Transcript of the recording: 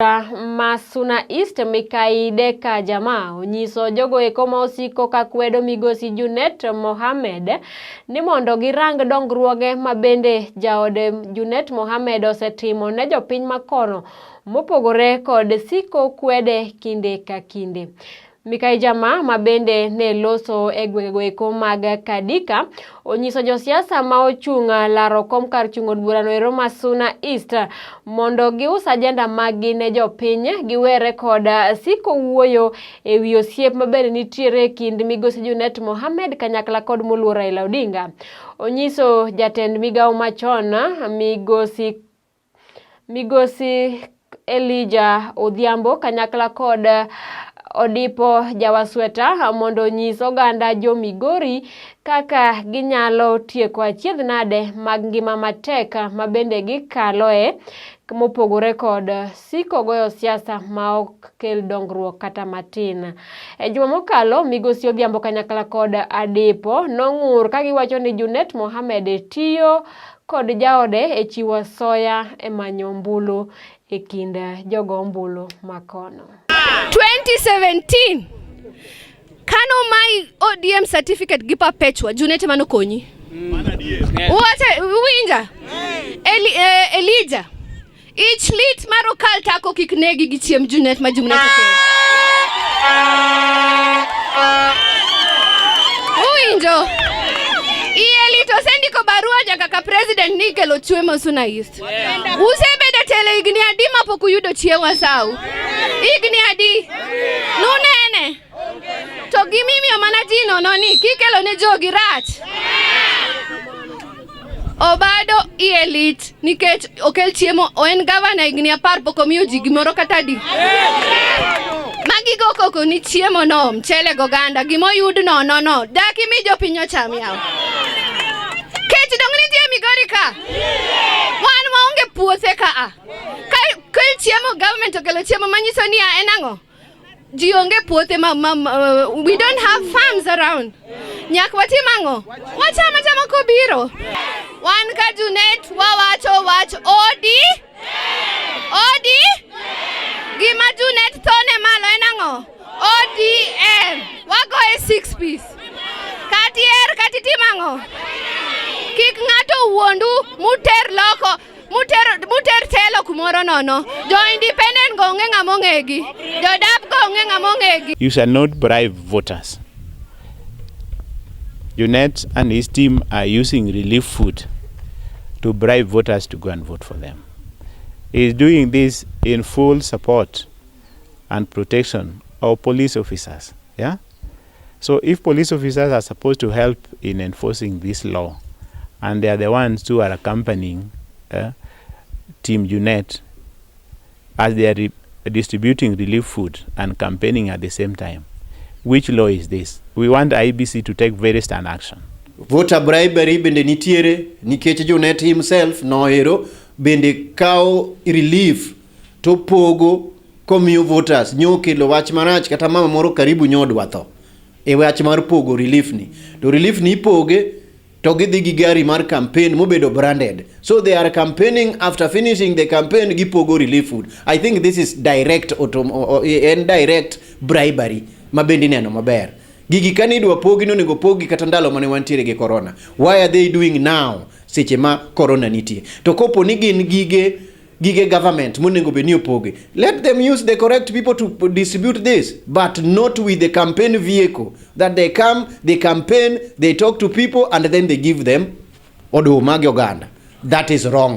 Ma Suna East Mikai Deka Jamaa onyiso jogo eko ma osiko ka kwedo migosi Junet Mohamed ni mondo girang dongruoge ma bende jaode Junet Mohamed osetimo ne jopiny makono mopogore kod siko kwede kinde ka kinde. Mikai Jamaa ma bende ne loso e gwengego eko mag Kadika onyiso josiasa ma ochung' laro kom kar chung' od burano ero ma Suna East mondo gius ajenda maggi ne jopiny giwere kod siko wuoyo e wi osiep ma bende nitiere e kind migosi Junet Mohamed kanyakla kod moluor Raila Odinga. Onyiso jatend migawo machon migosi Elijah Odhiambo kanyakla kod Odipo Jawasweta mondo onyis oganda jo Migori kaka ginyalo tieko achiedh nade mag ngima matek ma bende gikaloe mopogore kod siko goyo siasa ma ok kel dongruok kata matin. E juma mokalo, migosi Odhiambo kanyakla kod Adipo nong'ur ka giwacho ni Junet Mohamed tiyo kod jaode e chiwo asoya e manyo ombulu e kind jogo ombulu makono. 2017 kano mai ODM certificate gi Perpetua, Junet mano konyi. Uwache uwinja Elijah ich lit mar okal tako kik negi gi chiemb Junet ma Junet okelo. Uwinjo iye lit osendiko barua nyaka ka president ni ikelo chiemo Suna East. Usebedo telo higni adi mapok uyudo chiemo asau? Higni adi? Nunene? To gimiyo mana ji nono ni kikelo ne jogi rach. Obado iye lit nikech okel chiemo en gavana higni 10 pok omiyo ji gimoro kata adi. Magi go koko ni chiemo no mchele goganda gimoyud nono no dak imi jopiny ocham yawa. Kech dong nitie Migori ka. Wan waonge puothe ka a. Ka kel chiemo government okelo chiemo manyiso ni en ang'o? Ji onge puothe ma we don't have farms around. Nyak watim ang'o? Wacham achama kobiro. Wan ka Junet wawacho wach odi. Odi. Gima Junet thone malo en ang'o? ODM. Wagoye six piece. Kati er kati tim ang'o? Kik ng'ato wuondu muter loko muter telo kumoro nono. Jo independent go onge ng'ama ong'egi. Jo DAP go onge ng'ama ong'egi. You shall not bribe voters. Junet and his team are using relief food to bribe voters to go and vote for them. He is doing this in full support and protection of police officers. Yeah? So if police officers are supposed to help in enforcing this law, and they are the ones who are accompanying Team Junet as they are distributing relief food and campaigning at the same time, which law is this? We want IEBC to take very stern action. Voter bribery bende nitiere nikech Junet himself nohero bende kawo relief to pogo komiyo voters nyokelo wach marach kata mama moro karibu nyodwa tho e wach mar pogo relief ni to relief ni ipoge to gidhi gi gari mar campaign mobedo branded, so they are campaigning. After finishing the campaign, gipogo relief food. I think this is direct en direct bribery ma bende ineno maber. Gigi kane idwa pogi nonego pogi kata ndalo mane wantiere gi corona. Why are they doing now seche ma corona nitie? To kopo ni gin gige government monego bed ni opogi, let them use the correct people to distribute this, but not with the campaign vehicle that they come, they campaign, they talk to people and then they give them oduma gi oganda. That is wrong.